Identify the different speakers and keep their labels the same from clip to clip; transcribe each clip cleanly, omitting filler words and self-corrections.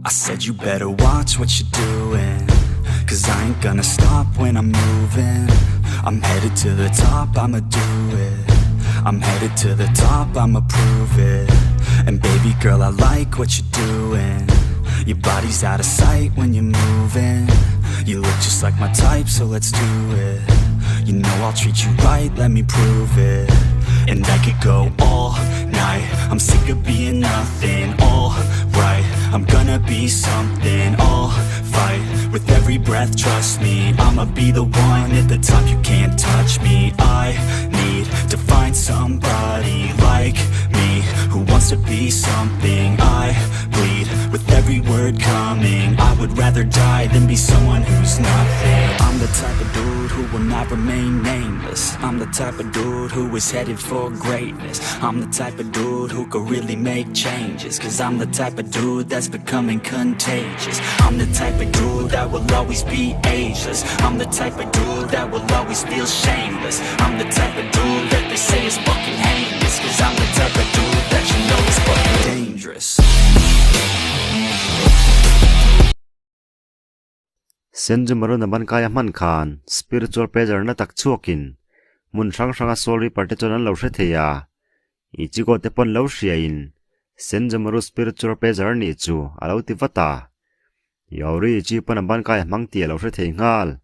Speaker 1: I said you better watch what you're doing Cause I ain't gonna stop when I'm moving I'm headed to the top, I'ma do it I'm headed to the top, I'ma prove it And baby girl, I like what you're doing Your body's out of sight when you're moving You look just like my type, so let's do it You know I'll treat you right, let me prove it And I could go all night I'm sick of being nothing, all right I'm gonna be something, I'll fight With every breath, trust me I'ma be the one at the top, you can't touch me I need to find somebody like me Who wants to be something I bleed with every word coming I would rather die than be someone who's nothing I'm the type of dude who will not remain nameless I'm the type of dude who is headed for greatness I'm the type of dude who could really make changes Cause I'm the type of dude that's becoming contagious I'm the type of dude that will always be ageless I'm the type of dude that will always feel shameless I'm the type of dude that they say is fucking heinous Cause I'm the type of dude that you know is fucking dangerous
Speaker 2: Senjumaruna bankaia hman khan spiritual pressure na tak chhuakin hmun hrang hranga soul reaper te chuan an lo hre thei a, Ichigo te pawn lo hriain Senjumaru spiritual pressure nih chu a lo ti vat a, Yori Ichi pawn a bankaia hmang tih a lo hre thei nghal.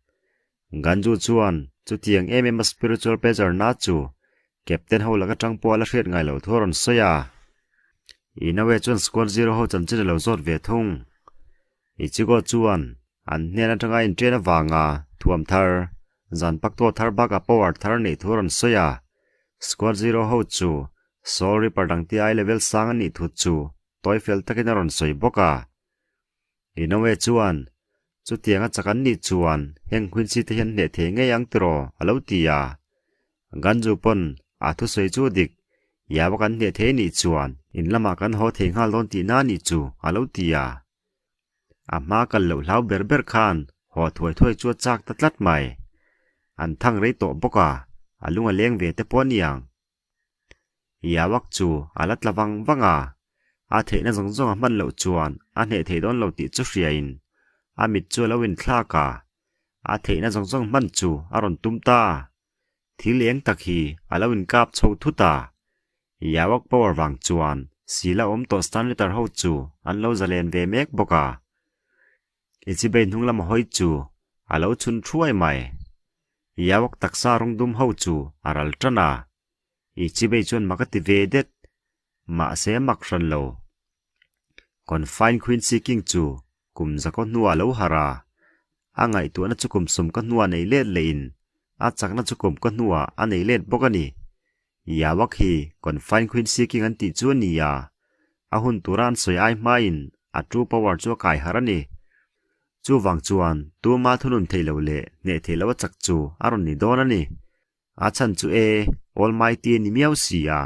Speaker 2: Ganju chuan chutiang em em a spiritual pressure na chu Captain ho laka tang pawh a la hriat ngai lo thu a rawn sawi a, Inoue chuan Squad Zero ho chanchin a lo zawt ve thung. Ichigo chuan an hnen atanga inṭian avanga thuam thar, zan paktuah thar bakah power thar neih thu a rawn sawi a. Squad Zero ho chu Soul Reaper dang ti ai level sang a nih thu chu tawi fel takin a rawn sawi bawk a. Inoue chuan chutianga chak an nih chuan heng Quincy te hian hneh thei ngei ang tiraw a lo ti a. Ganju pawn a thusawi chu dik, Yawa kan hneh thei nih chuan in lamah kan haw thei nghal dawn tihna a nih chu a lo ti a. A hma kal loh hlau ber ber khan haw thuai thuai chu a chak ta tlat mai. An thang rei tawh bawk a, a lung a leng ve te pawh a niang. Yawak chu a la tla vang vang a, a theihna zawng zawng a hman loh chuan a hneh thei dawn lo tih chu hriain a mit chu a lo inthlak a, a theihna zawng zawng hman chu a rawn tum ta. Thil eng tak hi a lo inkap chho thut a, Yawak power vang chuan sila awm tawh Stanley-tar ho chu an lo zalen ve mek bawk a. Ichibei hnung lama hawi chu a lo chhun thuai mai. Yawak taksa rawng dum ho chu a ral tan a, Ichibei chuan mak a ti ve det, mahse a mak hran lo. Confine Quincy King chu kum zakaw hnuah a lo harh a, a ngaihtuahna chu kum sawm ka hnuah nei let lehin a chakna chu kum ka hnuah a nei let bawk a ni. Yawak hi Confine Quincy King an tih chu a ni a, a hun tura an sawi ai hmain a true power chu a kai harh a ni. Chuvang chuan tuma thunun theih loh leh hneh theih loh a chak chu a rawn ni dawn a ni. A chhan chu e, Almighty a ni miau si a.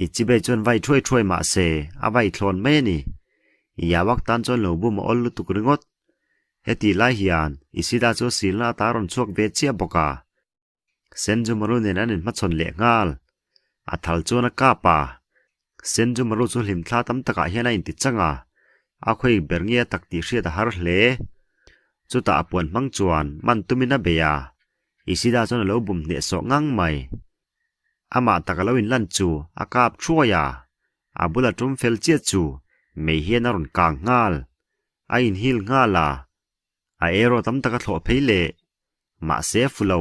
Speaker 2: I chibei chuan vai thuai thuai mah se, a vai thlawn mai a ni. I Yawak tan chuan lo bum a awl lutuk ringawt. Hetih lai hian Isida chu a silna ata a rawn chhuak ve chiah bawk a. Senjumaru nen an inhmachhawn leh nghal. A thal chuan a kap a. Senjumaru chu hlimthla tam takah hian a inti chang a, a khawi ber nge a tak tih hriat a har hle. Chutah a puan hmang chuan man tumin a bei a, Isida chuan a lo bum hnehsawh ngang mai. Amah tak a lo inlan chu a kap thuai a, a bula tum fel chiah chu mei hian a rawn kang nghal. A inhil nghal a, a arrow tam tak a thlawh phei leh. Mahse a fu lo.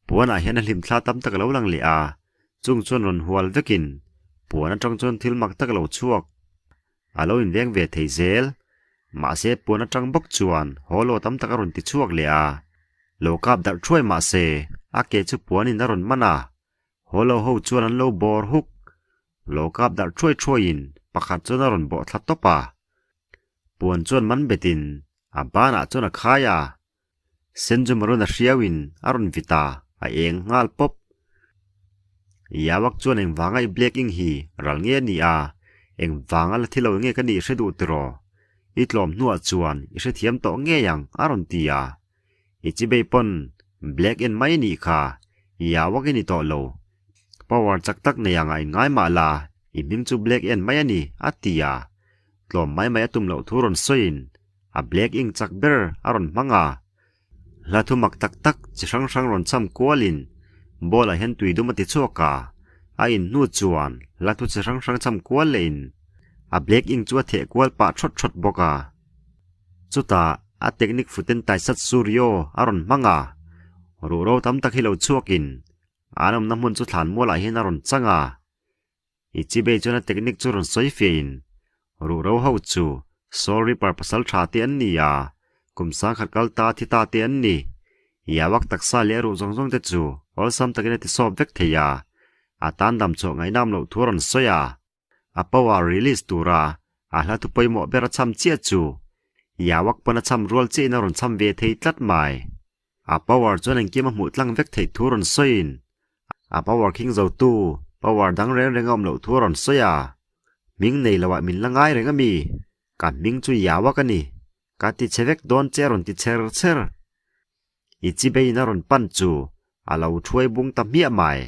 Speaker 2: Puanah hian a hlimthla tam tak a lo lang leh a, chung chuan rawn hual vekin puan atang chuan thil mak tak a lo chhuak. A lo inveng ve thei zel. Mahse puan atang bawk chuan hawlaw tam tak a rawn ti chhuak leh a. Lo kap darh thuai mahse a ke chu puanin a rawn man a, hawlaw ho chuan an lo bawr huk. Lo kap darh thuai thuaiin pakhat chuan a rawn bawh thla tawp a. Puan chuan man betin a banah chuan a khai a. Senjumarun a hriauin a rawn vit a, a eng nghal pawp. Yawak chuan engvanga i Black Ink hi ral nge a ni a, engvanga la thi lo nge ka nih hre duh tiraw? I tlawm hnuah chuan i hrethiam tawh ngei ang a rawn ti a. I chibei pawn Black Ink mai a nih kha, Yawak i ni tawh lo. Power chak tak nei anga inngai mah la, i hming chu Black Ink mai a ni a ti a. Tlawm mai mai a tum loh thu rawn sawiin a black ink chak ber a rawn hmang a. Hla thu mak tak tak chi hrang hrang rawn cham kualin ball ah hian tui dum a ti chhuak a, a in hnu chuan hla thu chi hrang hrang cham kual lehin a black ink chu a theh kual pah thawt thawt bawk a. Chutah a technique futen Taisatsu Ryo a rawn hmang a, ruhro tam tak hi lo chhuakin an awmna hmun chu thlan mualah hian a rawn chang a. Ichibei chuan a technique chu rawn sawi fiahin, Ruhro ho chu Soul Reaper pasal tha te an ni a, kum sangkhat kal ta thi ta te an ni. Iawak taksa leh a ruh zawng zawng te chu awlsam takin a ti sawp vek thei a, a tan dam chhuah ngaihnam loh thu a rawn sawi a. A power release tura a hla thu pawimawh ber a cham chiah chu Iawak pawn a cham rual chiahin a rawn cham ve thei tlat mai. A power chuan engkim a hmuh tlang vek theih thu rawn sawiin a power khing zo tu power dang reng reng a awm loh thu a rawn sawi a. Hming nei loh ah min la ngai reng a mi? Ka hming chu Yawa ka ni. Ka ti chhe vek dawn che a rawn ti chher chher. I chibeiin a rawn pan chu a lo thuai bung ta hmiah mai.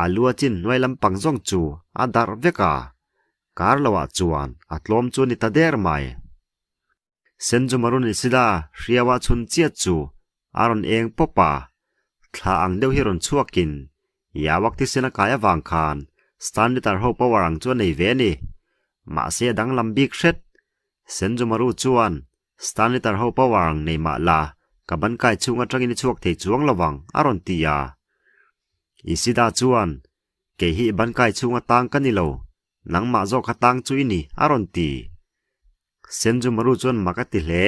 Speaker 2: A lu a chin hnuai lampang zawng chu a darh vek a. Kar loh ah chuan a tlawm chu a ni ta der mai. Senjumarun Isida hriaua chhun chiat chu a rawn eng pawp a, thla ang deuh hi rawn chhuakin Yawak thisen a kai avang khan Stanley ho power ang chu a nei ve a ni. Mahse a danglam bik hret. Senjumaru chuan Stanley ho power ang nei mah la, ka ban kai chhung atangin i chhuak thei chuang lo vang a rawn ti a. Isida chuan, Kei hi i ban kai chhung atang ka ni lo, Nangmah zawk kha tang chu i ni, a rawn ti. Senjumaru chuan mak a ti hle.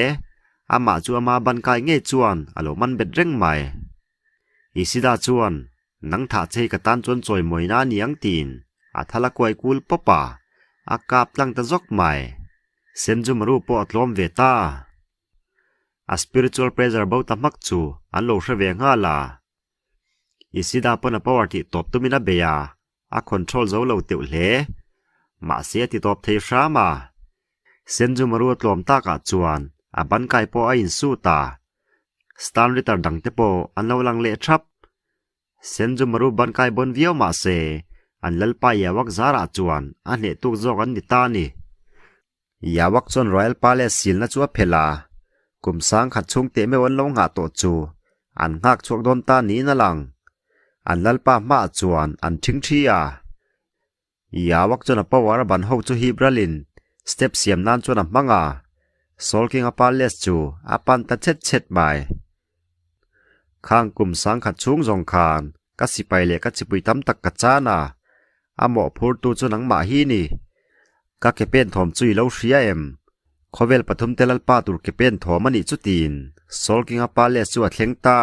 Speaker 2: Amah chu ama ban kai ngei chuan a lo man bet reng mai. Isida chuan, Nang thah che hi ka tan chuan chawimawina a ni ang tiin a thal a kuai kul pawp a, a kap tlang ta zawk mai. Senjumaru pawh a tlawm ve ta. A spiritual pressure bo ta hmak chu an lo hre ve nghal a. Isida pawn a power tih tawp tumin a bei a, A control zo lo teuh hle. Mahse a ti tawp thei hram a. Senjumaru a tlawm takah chuan a ban kai pawh a insut a. Stan Ritter dang te pawh an lo lang leh thap. Senjumaru ban kai bawn viau mahse an lalpa Yawak zarah chuan a hneh tuk zawk an ni ta a ni. Yawak chuan Royal Palace silna chu a phelh a, kum sangkhat chhung teh meuh an lo nghah tawh chu an nghak chhuak dawn ta niin a lang. An lalpa hmaah chuan an ṭhing ṭhi a. Yawak chuan a power a ban ho chu hip ralin step siam nan chuan a hmang a, Soul King-a Palace chu a pan ta chhet chhet mai. Khang kum sangkhat chhung zawng khan ka sipai leh ka chipui tam tak ka chan a, a mawhphurtu chu nangmah hi ni. Ka ke pen thawm chu i lo hria em? Khawvel pathum te lalpa tur ke pen thawm a nih chutin Soul King-a Palace chu a thleng ta.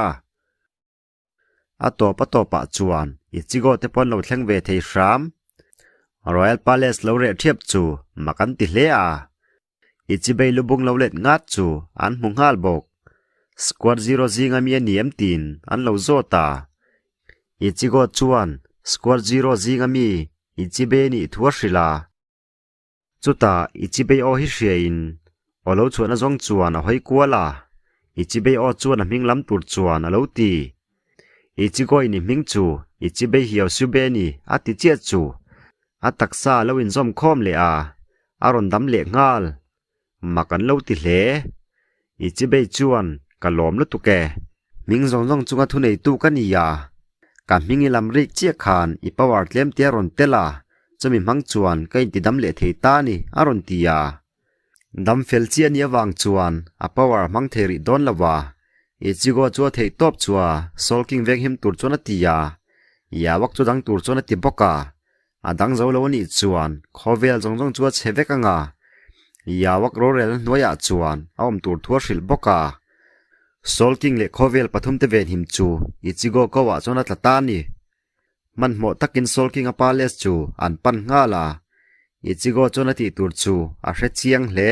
Speaker 2: A tawp a tawpah chuan Ichigo te pawh an lo thleng ve thei hram. Royal Palace lo reh ṭhiap chu mak an ti hle a. Ichibei lubung lo let ngat chu an hmu nghal bawk. Squad Zero zinga mi a ni em tiin an lo zawt a. Ichigo chuan Squad Zero zinga mi Ichibei a nih thu a hrilh a. Chutah Ichibei aw hi hriain aw lo chhuahna zawng chuan a hawi kual a. Ichibei aw chuan a hming lam tur chuan a lo ti. Ichigo in i hming chu Ichibei Hyosube a ni a ti chiah chu. A taksa a lo inzawm khawm leh a, a rawn dam leh nghal. Mak an lo ti hle. Ichibei chuan, Ka lawm lutuk e. Hming zawng zawng chunga thuneitu ka ni a. Ka hming i lam rik chiah khan i power tlem te a rawn tel a, chumi hmang chuan ka inti dam leh thei ta a ni, a rawn ti a. Dam fel chiah ni avang chuan a power a hmang thei rih dawn lo a. Ichigo chu a theih tawp chu a Soul King venghim tur chuan a ti a, Yawak chu dang tur chuan a ti bawk a. A dang zo lo a nih chuan khawvel zawng zawng chu a chhe vek ang a, Yawak rorelna hnuaiah chuan a awm tur thu a hrilh bawk a. Soul King leh khawvel pathum te venhim chu Ichigo ko ah chuan a tla ta a ni. Hmanhmawh takin Soul King a palace chu an pan nghal a, Ichigo chuan a tih tur chu a hre chiang hle.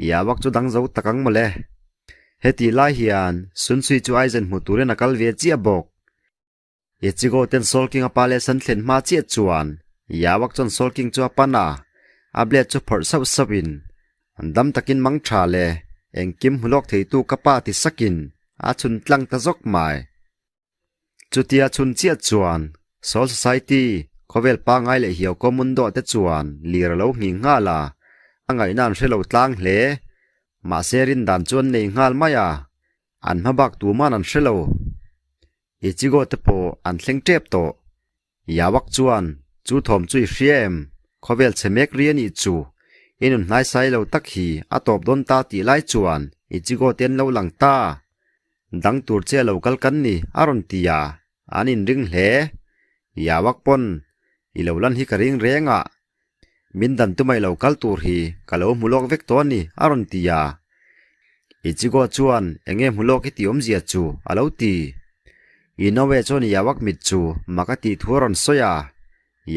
Speaker 2: Yawak chu dang zo tak ang mawle. Heti lai hian Sunsui chu Aizen hmu turin a kal ve chiah bawk. Ichigo ten Soul King a palace an thlen hma chiah chuan Yawak chuan Soul King chu a pan a, a blade chu phawrh sauh sauh in an dam takin mang tha le engkim hmu lawk theitu ka pa ti sakin a chhun tlang ta zawk mai. Chutia chhun chiah chuan Soul Society khawvel pangngai leh hiau common dawh te chuan lir a lo nghing nghal a. A ngaihna an hre lo tlang hle. Mahse rin dan chu an nei nghal mai a, an hma bak tuman an hre lo. Ichigo te pawh an thleng tep tawh. Yawak chuan, Chu thawm chu i hria em? Khawvel chhe mek ri a nih chu. I nun hnaisai lo tak hi a tawp dawn ta tih lai chuan Ichigo te an lo lang ta. Dang tur che a lo kal kan ni, a rawn ti a, an inring hle. Yawak pawn, I lo lan hi ka ring reng a, Min dan tumai lo kal tur hi ka lo hmu lawk vek tawh a ni, a rawn ti a. Ichigo chuan enge hmu lawk i tih awmzia chu a lo ti. Inoue chuan Yawak mit chu mak a tih thu a rawn sawi a.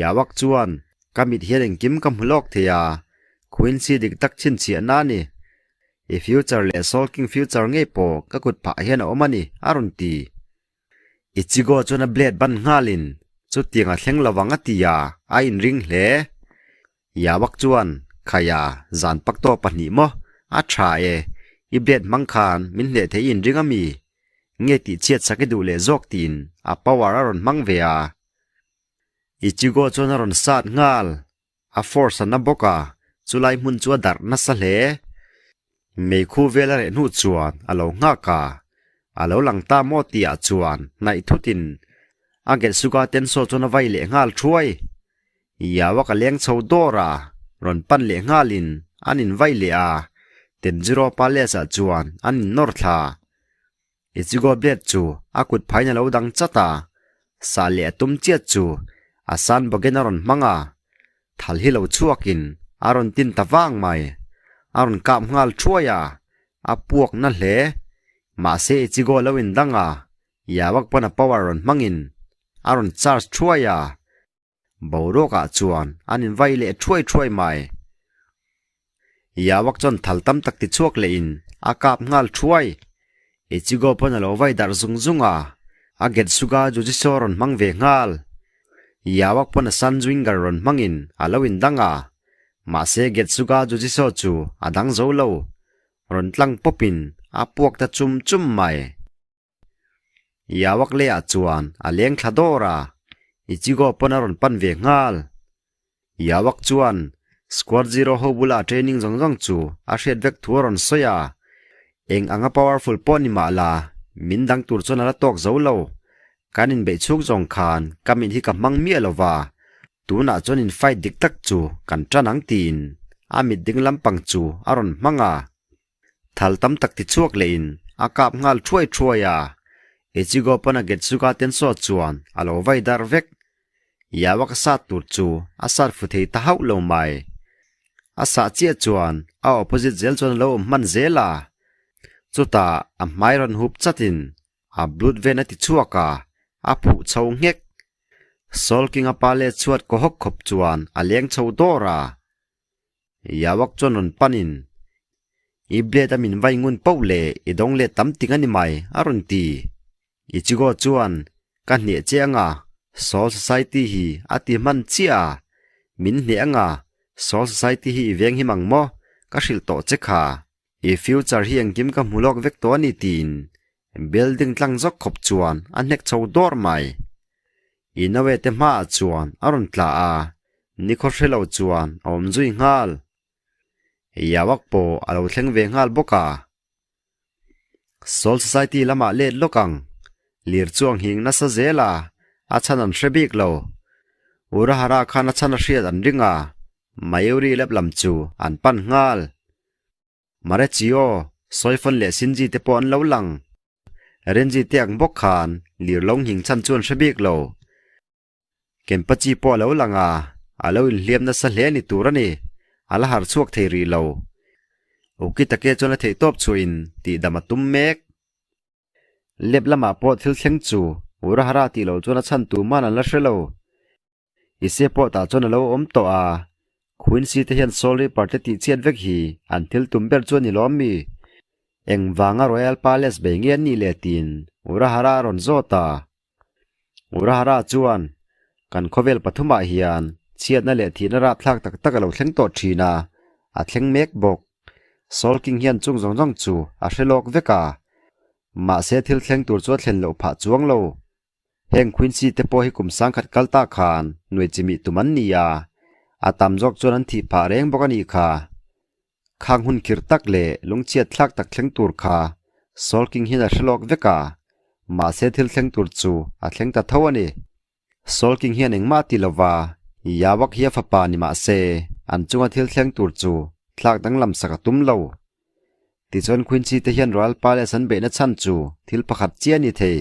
Speaker 2: Yawak chuan, Ka mit hian engkim ka hmu lawk thei a, Quincy dik tak chhinchhiah na a ni. I future leh Soul King future ngei pawh ka kut phah hian a awm a ni, a rawn ti. Ichigo chuan a blade ban nghalin chutiang a thleng lovang a ti a, a inring hle. Yawak chuan, Khaia, zan pak tawh pahnih maw? A tha e, i blade hmang khan min hneh thei i inring a mi? Nge tih chhiat sak i duh leh zawk tiin a power a rawn hmang ve a. Ichigo chuan a rawn sat nghal. A force a na bawk a, chulai hmun chu a darh nasa hle. Meikhu vel a reh hnu chuan a lo nghak a, a lo lang ta maw tihah chuan hnaih thutin a Getsuga Tenso chuan a vai leh nghal thuai. Yawa ka leng chho dawr a, rawn pan leh nghalin an invai leh a, Tenjiro Palace ah chuan an innawr thla. Ichigo blade chu a kut phaiin a lo dang chat a, sah leh a tum chiat chu a san bawkin a rawn hmang a, thal hi lo chhuakin a rawn tin ta vang mai. A rawn kap nghal thuai a, a puak na hle. Mahse Ichigo lo indang a, Yawak pawn a power rawn hmangin a rawn charge thuai a, Boruakah chuan an invai leh thuai thuai mai. Yawak chuan thal tam tak ti chhuak lehin a kap nghal thuai. Ichigo pawn a lo vai darh zung zung a, a Getsuga Jujutsu rawn hmang ve nghal. Yawak pawn a Sanjuingar rawn hmangin a lo indang a, mahse Getsuga Jujutsu chu a dang zo lo. Rawn tlang pawpin a puak ta chum chum mai. Yawak leh ah chuan a leng thla dawr a, Ichigo pawn a rawn pan ve nghal. Yawak chuan Squad Zero ho bula a training zawng zawng chu a hriat vek thu a rawn sawi a, eng anga powerful pawh ni mah la, min dang tur chuan a la tawk zo lo. Kan inbeih chhuk zawng khan ka mit hi ka hmang miah lo va, tunah chuan in fight dik tak chu kan tan ang tiin a mit ding lampang chu a rawn hmang a. Thal tam tak ti chhuak lehin a kap nghal thuai thuai a, Ichigo pawn a Getsuga Tenso chuan a lo vai darh vek. Yawa ka sat tur chu a sat fu thei ta hauh lo mai. A sah chiah chuan a opposite zel chuan a lo awm hman zel a, chutah a hmai rawn hup chatin a blood vein a ti chhuak a, a phuh chho nghek. Soul King a pa leh chhuat kaw hawk khawp chuan a leng chho dawr a. Yawak chuan rawn panin, I blade a min vai ngun poh leh i dawng let tam ting a ni mai, a rawn ti. Ichigo chuan, Ka hneh che anga, Soul Society hi a ti hman chiah a, min hneh anga, Soul Society hi i veng him ang maw? Ka hrilh tawh che kha. I future hi engkim ka hmu lawk vek tawh a ni tiin building tlang zawk khawp chuan a hnek chho dawr mai. Inoue te hmaah chuan a rawn tla a, nikhaw hre lo chuan a awm zui nghal. Yawak pawh a lo thleng ve nghal bawk a. Soul Society lamah let lawk ang, lir chu a nghing nasa zel a, a chhan an hre bik lo. Urahara khan a chhan a hriat an ring a, Mayuri lep lam chu an pan nghal. Marecio, Soifon leh Shinji te pawh an lo lang. Renji te ang bawk khan lir lo nghing chhan chu an hre bik lo. Kenpachi pawh a lo lang a, a lo inhliam nasa hle ni tur a ni. A la harh chhuak thei rih lo. Ukitake chuan a theihtawp chhuahin tihdam a tum mek. Lep lamah pawh thil thleng chu Urahara tih loh chuan a chhan tu man an la hre lo. Ise pawh tah chuan a lo awm tawh a, Quincy te hian Soul Reaper te tih chhiat vek hi an thil tum ber chu a ni lawm mi? Engvanga Royal Palace bei nge an nih le tiin Urahara a rawn zawt a. Urahara chuan, Kan khawvel pathumah hian chhiatna leh thihna rapthlak tak tak a lo thleng tawh thin a, a thleng mek bawk. Soul King hian chung zawng zawng chu a hre lawk vek a, mahse thil thleng tur chu a thlen loh phah chuang lo. Heng Quincy te pawh hi kum sangkhat kal ta khan nuai chimih tum an ni a, a tam zawk chuan an thih phah reng bawk a nih kha. Khang hun khirh tak leh lungchhiat thlak tak thleng tur kha Soul King hian a hre lawk vek a, mahse thil thleng tur chu a thleng ta tho a ni. Soul King hian engmah a ti lo va, Yawak hi a fapa ni mah se, an chunga thil thleng tur chu thlak danglam sak a tum lo. Tichuan Quincy te hian Royal Palace an beihna chhan chu thil pakhat chiah a ni thei.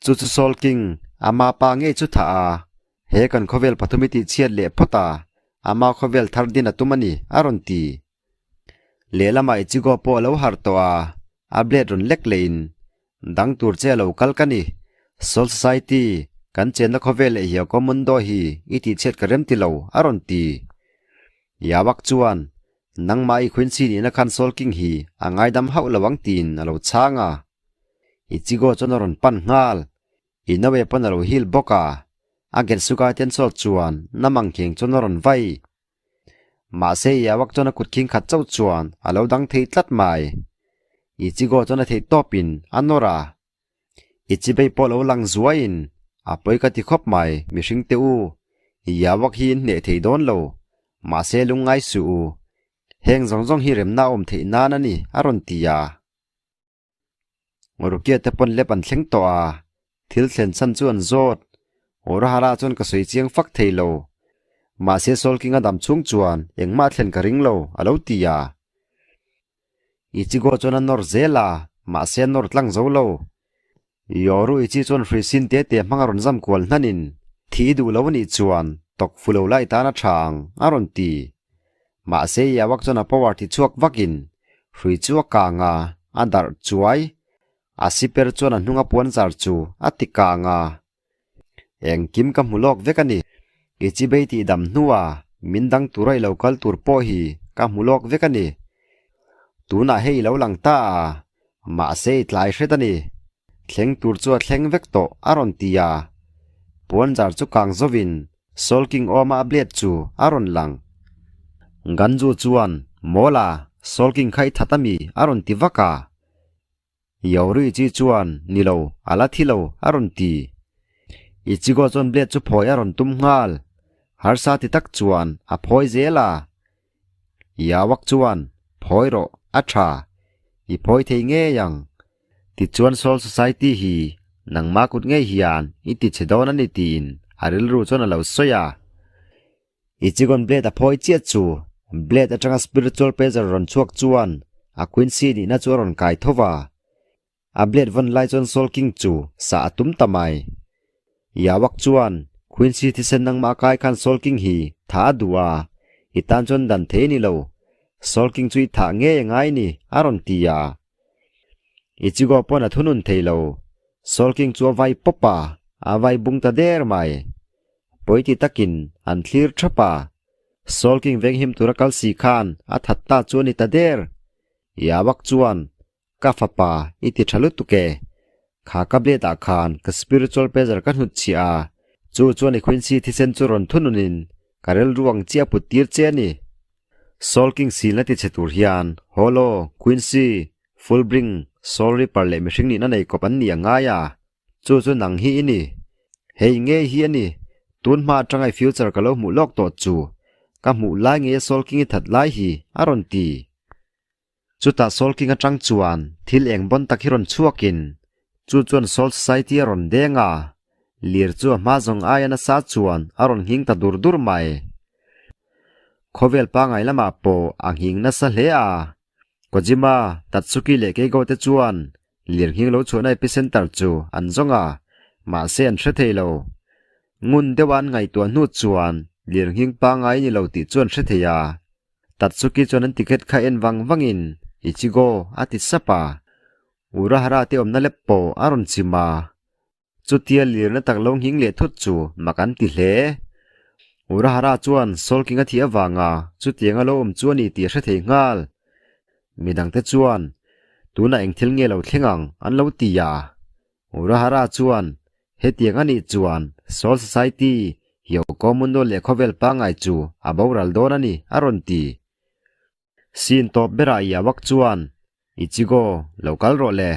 Speaker 2: Chu chu Soul King, ama pa ngei chu thah a, he kan khawvel pathum i tihchhiat leh phawt a, ama khawvel thar din a tum a ni, a rawn ti. Lehlamah Ichigo pawh a lo harh tawh a, a blade rawn lek lehin, Dang tur che a lo kal ka ni. Soul Society, kan chenna khawvel leh Hyoko Mundo hi i tihchhiat ka rem ti lo, a rawn ti. Yawak chuan, Nangmah i Quincy nihna khan Soul King hi a ngaidam hauh lo ang tiin a lo chhang a. Ichigo chuan a rawn pan nghal. Inoue pawn a lo hil bawk a. A Getsuga Tensou chuan namang kheng chuan a rawn vai. Mahse Yawak chuan a kut khing khat chauh chuan a lo dang thei tlat mai. Ichigo chuan a theih tawpin a nawr a. Ichibei pawh lo lang zuaiin a pawi ka ti khawp mai mihring te u. Yawak hi in hneh thei dawn lo. Mahse lungngai suh u. Heng zawng zawng hi remna a awm theih nan a ni a rawn ti a. Rukia te pawn lep an thleng tawh a, thil thlen chhan chu an zawt. Orahara chuan ka sawi chiang fak thei lo. Mahse Solking a dam chhung chuan engmah thlen ka ring lo, a lo ti a. Ichigo chuan a nawr zel a, mahse a nawr tlang zo lo. Yoru Ichi chuan hrui sin te te hmang a rawn zam kual hnanin, Thi i duh lo anih chuan tawk fu lo lai tan a tha ang, a rawn ti. Mahse Yawak chuan a power ti chhuak vakin hrui chu a kang a, a darh chuai. A siper chuan a hnunga puan zar chu a ti kang a. Engkim ka hmu lawk vek a ni. I chibei tih dam hnua min dang tura i lo kal tur pawh hi ka hmu lawk vek a ni. Tunah hei i lo lang ta a, mahse i tlai hret a ni. Thleng tur chu a thleng vek tawh a rawn ti a. Puan zar chu kang zovin Soul King awma a blade chu a rawn lang. Ganju chuan, Mawla, Soul King kha i that ami? a rawn ti vak a. Yoruichi chuan, Ni lo, a la thi lo, a rawn ti. Ichigo chuan blade chu phawi a rawn tum nghal. Harsa ti tak chuan a phawi zel a. Yawak chuan, Phawi rawh, a tha. I phawi thei ngei ang. Tichuan Soul Society hi nangmah kut ngei hian i ti chhe dawn a ni tiin a rilru chuan a lo sawi a. Ichigon blade a phawi chiah chu blade atanga spiritual pressure rawn chhuak chuan a Quincy nihna chu a rawn kai tho va. A blade vawn lai chuan Soul King chu sah a tum ta mai. Yawak chuan Quincy thisen nangmah kai khan Soul King hi tha a duh a, i tan chuan dan thei a ni lo. Soul King chu i thah ngei a ngai ni a rawn ti a. Ichigo pawn a thunun thei lo. Soul King chu a vai pawp a, a vai bung ta der mai. Pawiti takin an thlir thap a. Soul King venghim tura kal si khan a that ta chu a ni ta der. Yawak chuan, Ka fapa, i ti tha lutuk e. Kha ka blade ah khan ka spiritual pressure ka hnut chhiah a, chu chuan i Quincy thisen chu rawn thununin ka rilru ang chiah put tir che a ni. Soul King silna ti chhe tur hian Hollow, Quincy, Fullbring, Soul Reaper leh mihring nihna nei kawp an ni a ngai a, chu chu nang hi i ni. Hei ngei hi a ni, tun hma atanga i future ka lo hmuh lawk tawh chu, ka hmuh lai ngeia Soul King i that lai hi, a rawn ti. Chutah Soul King atang chuan thil eng bawn tak hi rawn chhuakin chu chuan Soul Society a rawn deng a, lir chu a hma zawng aia nasa chuan a rawn nghing ta dur dur mai. Khawvel pangai lamah pawh a nghing nasa hle a, Kojima, Tatsuki leh Keigo te chuan lir nghing lo chhuahna epicenter chu an zawng a, mahse an hre thei lo. Ngun deuha an ngaihtuah hnu chuan lir nghing pangai ni lo tih chu an hre thei a. Tatsuki chuan an ticket kha en vang vangin, Ichigo, a ti sap a. Urahara te awmna lep pawh a rawn chim a. Chutia lirna tak lo nghing leh thut chu mak an ti hle. Urahara chuan Soul King a thih avanga chutianga lo awm chu a ni tih a hre thei nghal. Midangte chuan, Tunah eng thil nge lo thleng ang? an lo ti a. Urahara chuan, Hetiang a nih chuan Soul Society, Hyoko Mundo leh khawvel pangngai chu a boral dawn a ni, a rawn ti. Scene tawp berah Yawak chuan, Ichigo, lo kal rawh le.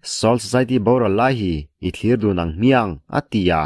Speaker 2: Soul Society boral lai hi i thlir dun ang hmiang, a ti a.